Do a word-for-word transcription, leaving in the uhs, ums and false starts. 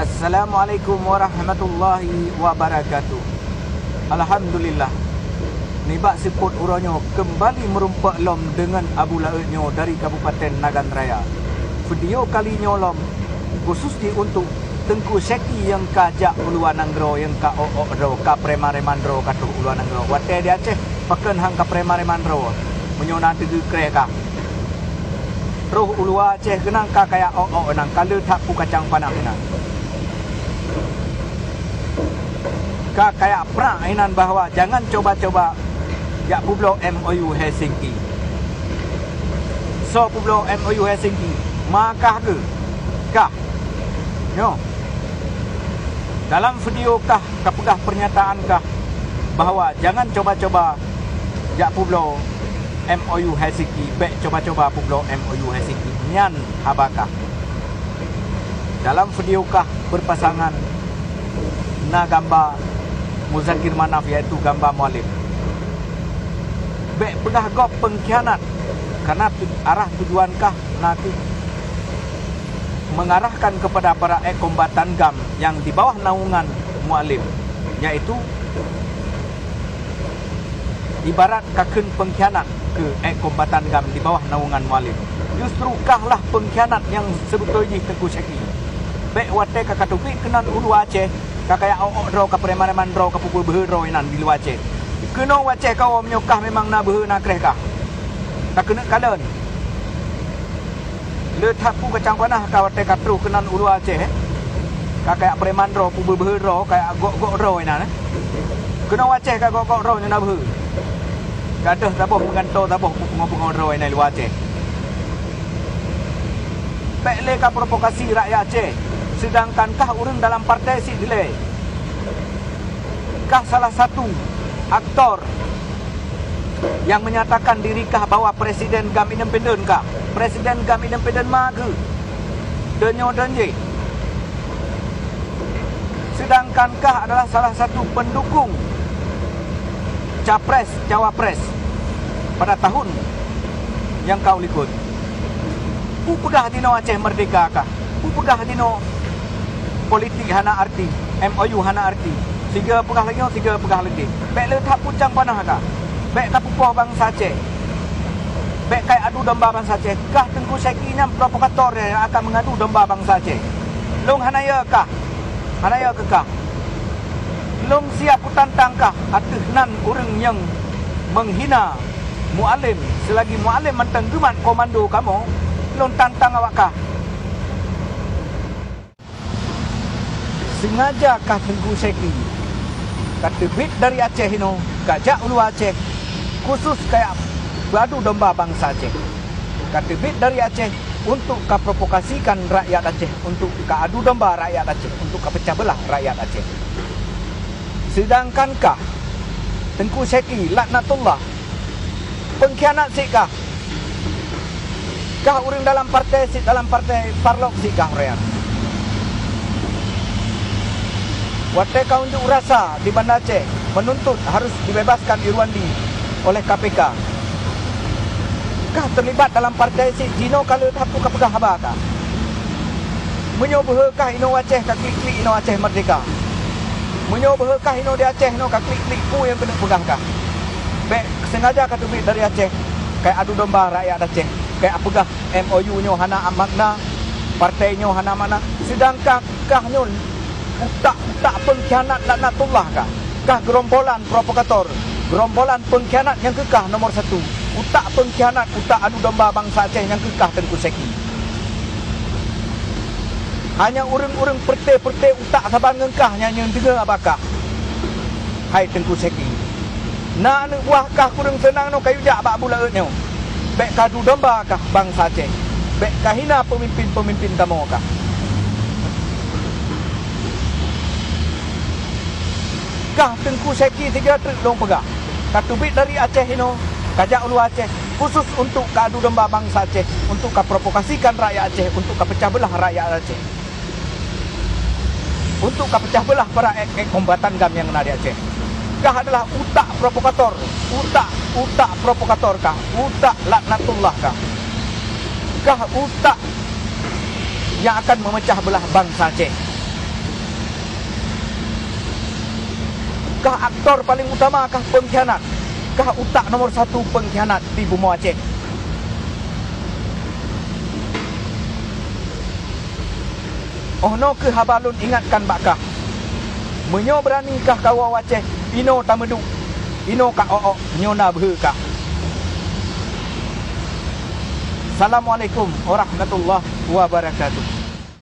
Assalamualaikum warahmatullahi wabarakatuh. Alhamdulillah. Nibak seupôt uroe nyoe keumbali meurumpok lom deungon Abu Laôt nyoe dari Kabupaten Nagan Raya. Video kali nyoe lom khusus jih untuk Teungku Syeki nyang ka jak u luwa nanggroe, nyang ka ôk-ôk droe, ka preman-preman droe ka troh u luwa nanggroe. Watèe di Aceh, pakon han ka preman-preman droe, meunyoe na teugeukreh ka. Troh u luwa Aceh keunan ka kajak ôk-ôk inan, ka le that peue kacang panas inan. Ka kajak prang inan bahwa jangan coba-coba jak peubloe M O U Helsinki. Soe peubloe M O U Helsinki? Ma kah keuh? Kah? Nyoe. Dalam video kah ka peugah pernyataan kah bahwa jangan coba-coba jak peubloe M O U Helsinki, bèk coba-coba peubloe M O U Helsinki. Nyan haba kah. Dalam video kah berpasangan na gamba Muzakir Manaf, yaitu gamba Mualem. Bèk peugah gob pengkhianat, karena tu-, arah tujuan kah na keuh mengarahkan kepada para èk kombatan GAM yang di bawah naungan Mualem, yaitu ibarat ka kheun pengkhianat keu èk kombatan GAM di bawah naungan Mualem. Justru kah lah pengkhianat nyang seubeutôi jih Teungku Syeki. Bèk watèe ka kateubiet keunan u luwa Aceh, ka kajak ôk-ôk droe, ka preman-preman droe, ka peubeuhe-beuhe droe inan di luwa Aceh. Keunoe u Aceh kawoe, meunyoe kah memang na beuhe na kreh kah, takeuneuk kalon. Le that peue kacang panas ka watèe ka troh keunan u luwa Aceh, eh? Ka kajak preman droe, peubeuhe-beuhe droe, kajak gok-gok droe inan, eh? Keunoe u Aceh ka gok-gok droe nyoe na beuhe. Gadôh saboh meugantoe saboh peue pungo-pungo droe inan luwa Aceh. Bèk lé ka provokasi rakyat Aceh, seudangkan kah ureueng dalam partai syiek dilèe. Kah salah satu aktor nyang menyatakan diri kah bahwa presiden GAM independen kah. Presiden GAM independen ma keuh? Deunyoe deunjih. Seudangkan kah adalah salah satu pendukung capres, cawapres pada tahun nyang ka u likot. Peue peugah jinoe Aceh merdeka kah? Peue peugah jinoe politik hana arti, M O U hana arti? Sigoe peugah lagèe nyoe, sigoe peugah lagèe. Bèk le that pucang panah kah. Bèk ka peupoh bansa Aceh. Bèk kajak adu domba bansa Aceh. Kah Teungku Syeki nyan provokator nyang akan mengadu domba bansa Aceh. Lôn hana yö kah. Hana yö keu kah. Lôn siap kutantang kah ateueh nan ureueng nyang menghina Mualem, selagi Mualem mantong geumat komando kamoe, lôn tantang awak kah. Sengaja kah Teungku Syeki ka teubiet dari Aceh inoe, ka jak u luwa Aceh, khusus kajak beuadu domba bansa Aceh. Ka teubiet dari Aceh untuk ka provokasikan rakyat Aceh, untuk ka adu domba rakyat Aceh, untuk ka peucah beulah rakyat Aceh. Seudangkan kah, Teungku Syeki laknatullah, peungkhianat syiek kah. Kah ureueng dalam partai syiek, dalam partai parlok syiek kah ureueng. Watèe ka unjuk rasa di Banda Aceh menuntut harus dibebaskan Irwandi oleh K P K. Kah teulibat dalam partai syiek, jinoe ka le that peue ka peugah haba kah. Meunyoe beuhe kah inoe Aceh ka klik-klik inoe Aceh merdeka. Meunyoe beuhe kah inoe di Aceh inoe ka klik-klik peue nyang keuneuk peugah kah. Bèk sengaja ka teubiet dari Aceh, kajak adu domba rakyat Aceh, kajak peugah M O U nyoe hana makna, partai nyoe hana makna, seudangkan kah nyoe utak-utak peungkhianat laknatullah kah. Kah gerombolan provokator, gerombolan peungkhianat nyang keu kah nomor satu. Utak peungkhianat, utak adu domba bansa Aceh nyang keu kah Teungku Syeki. Hanya ureueng-ureueng peureute-peureute utak saban ngon kah nyang, nyang deungoe haba kah, hai Teungku Syeki. Na aneuk buah kah kureueng seunang nyoe ka yue jak bak Abu Laôt nyoe. Bèk ka adu domba kah bansa Aceh. Bèk ka hina peumimpén-peumimpén kamoe kah. Kah Teungku Syeki sigoe treuk lôn peugah, ka teubiet dari Aceh inoe, ka jak u luwa Aceh, khusus untuk ka adu domba bansa Aceh, untuk ka provokasikan rakyat Aceh, untuk ka peucah beulah rakyat Aceh. Untuk ka peucah beulah para èk-èk kombatan GAM nyang na di Aceh. Kah adalah utak provokator, utak, utak provokator kah, utak laknatullah kah. Kah utak nyang akan meumeucah beulah bansa Aceh. Kah aktor paleng utama, kah peungkhianat, kah utak nomor satu peungkhianat di bumoe Aceh. Oh noe kheueh haba lôn ingatkan bak kah. Meunyoe beurani kah kawoe u Aceh, inoe tameuduek, inoe ka ôk-ôk, nyoe na beuhe kah. Assalamualaikum warahmatullahi wabarakatuh.